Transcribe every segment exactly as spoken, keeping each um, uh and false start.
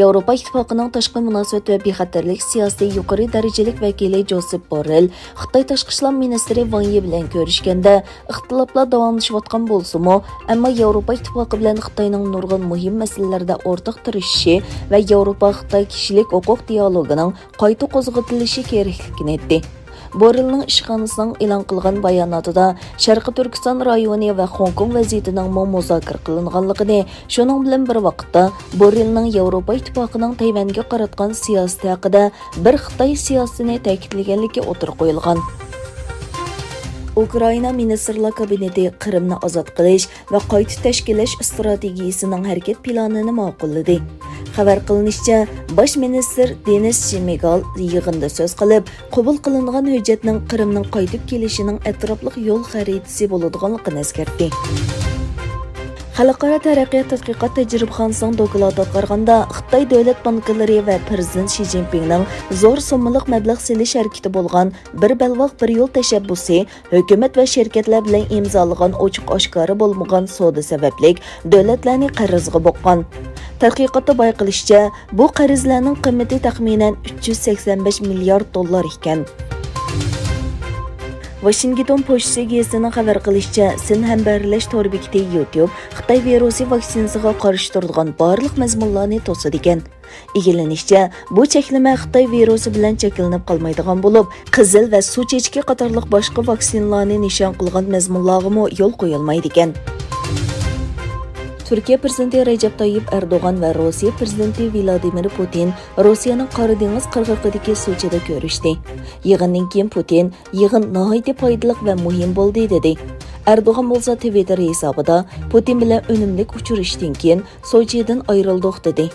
ياۋروپا ئىتتىپاقىنىڭ تاشقى مۇناسىۋەت ۋە بىخەتەرلىك سىياسىتى يۇقىرى دەرىجىلىك ۋەكىلى جوسېپ بوررېل خىتاي تاشقى ئىشلار مىنىستىرى ۋاڭ يى بىلەن كۆرۈشكەندە، ئىختىلاپلار داۋاملىشىۋاتقان بولسىمۇ، ئەمما ياۋروپا ئىتتىپاقى بىلەن خىتاينىڭ نۇرغۇن مۇھىم مەسىلىلەردە ئورتاق تىرىشىشى ۋە ياۋروپا-خىتاي كىشىلىك ھوقۇق دىئالوگىنىڭ قايتا قوزغىتىلىشى كېرەكلىكىنى ئېيتتى. بوررېلنىڭ ئىشخانىسىنىڭ ئېلان قىلغان باياناتىدا شەرقىي تۈركىستان رايونى ۋە خوڭكوڭ ۋەزىيىتىنىڭمۇ مۇزاكىرە قىلىنغانلىقىنى، شۇنىڭ بىلەن بىر ۋاقىتتا، بوررېلنىڭ ياۋروپا ئىتتىپاقىنىڭ تەيۋەنگە قاراتقان سىياسىتى ھەققىدە بىر خىتاي سىياسىتىنى تەكىتلىگەنلىكى ئوتتۇرىغا قويۇلغان. ئۇكرائىنا مىنىستىرلار كابىنېتى قىرىمنى ئازاد قىلىش ۋە قايتا تەشكىللەش ئىستراتېگىيىسىنىڭ ھەرىكەت پىلانىنى ماقۇللىدى. خەۋەر قىلىنىشىچە، باش مىنىستىر دېنىس شمىگال يىغىندا سۆز قىلىپ، قوبۇل قىلىنغان ھۆججەتنىڭ قىرىمنىڭ قايتىپ كېلىشىنىڭ ئەتراپلىق يول خەرىتىسى بولىدىغانلىقىنى ئەسكەرتتى. خەلقئارا تەرەققىيات تەتقىقات تەجرىبىخانىسىنىڭ دوكلاتىغا قارىغاندا، خىتاي دۆلەت بانكىلىرى ۋە پىرېزىدېنت شى جىنپىڭنىڭ زور سوممىلىق مەبلەغ سېلىش ھەرىكىتى بولغان بىر بەلباغ، بىر يول تەشەببۇسى ھۆكۈمەت ۋە شىركەتلەر بىلەن ئىمزالىغان ئوچۇق-ئاشكارا بولمىغان سودا سەۋەبلىك دۆلەتلەرنى قەرزگە بوغقان. تەتقىقاتتا بايقىلىشىچە، بۇ قەرزلەرنىڭ قىممىتى تەخمىنەن ئۈچ يۈز سەكسەن بەش مىليارد دوللار ئىكەن. ۋاشىنگتون پوچتىسى گېزىتىنىڭ خەۋەر قىلىشىچە، سىن ھەمبەھىرلەش تور بېكىتى يۇتيۇب خىتاي ۋىرۇسى ۋاكسىنىسىغا قارشى تۇرىدىغان بارلىق مەزمۇنلارنى توسىدىكەن. ئىگىلىنىشىچە، بۇ چەكلىمە خىتاي ۋىرۇسى بىلەن چەكلىنىپ قالمايدىغان بولۇپ، قىزىل ۋە سۇ چېچىكى قاتارلىق باشقا ۋاكسىنىلارنى نىشان قىلغان مەزمۇنلارغىمۇ يول قويۇلمايدىكەن. تۈركىيە پىرېزىدېنتى رەجەپ تاييىپ ئەردوغان ۋە روسىيە پىرېزىدېنتى ۋلادىمىر پۇتىن روسىيەنىڭ قارا دېڭىز قىرغىقىدىكى سوچىدا كۆرۈشتى. يىغىندىن كېيىن پۇتىن، «يىغىن ناھايىتى پايدىلىق ۋە مۇھىم بولدى» دېدى. ئەردوغان بولسا تىۋىتتېر ھېسابىدا، «پۇتىن بىلەن ئۈنۈملۈك ئۇچرىشىشتىن كېيىن سوچىدىن ئايرىلدۇق» دېدى.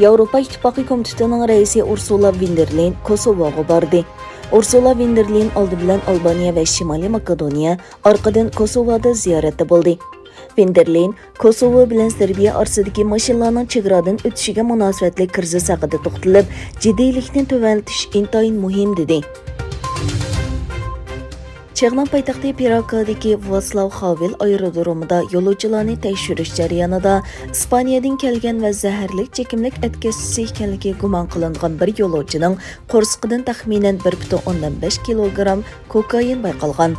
ياۋروپا ئىتتىپاقى كومىتېتىنىڭ رەئىسى ئۇرسۇلا ۋىندېرلېين كوسوۋوغا باردى. ئۇرسۇلا ۋىندېرلېين ئالدى بىلەن ئالبانىيە ۋە شىمالىي ماكېدونىيە، ئارقىدىن كوسوۋودا زىيارەتتە بولدى. ۋىندېرلېين كوسوۋو بىلەن سېربىيە ئارىسىدىكى ماشىنىلارنىڭ چېگرادىن ئۆتۈشىگە مۇناسىۋەتلىك كىرىزىس ھەققىدە توختىلىپ، جىددىيلىكنى تۆۋەنلىتىش ئىنتايىن مۇھىم، دېدى. چېخنىڭ پايتەختى پراگادىكى ۋاتسلاۋ خاۋېل ئايرودرومىدا يولۇچىلارنى تەكشۈرۈش جەريانىدا ئىسپانىيەدىن كەلگەن ۋە زەھەرلىك چېكىملىك ئەتكەسچىسى ئىكەنلىكى گۇمان قىلىنغان بىر يولۇچىنىڭ قورسىقىدىن تەخمىنەن بىر پۈتۈن ئوندىن بەش كىلوگرام كوكائىن بايقالغان.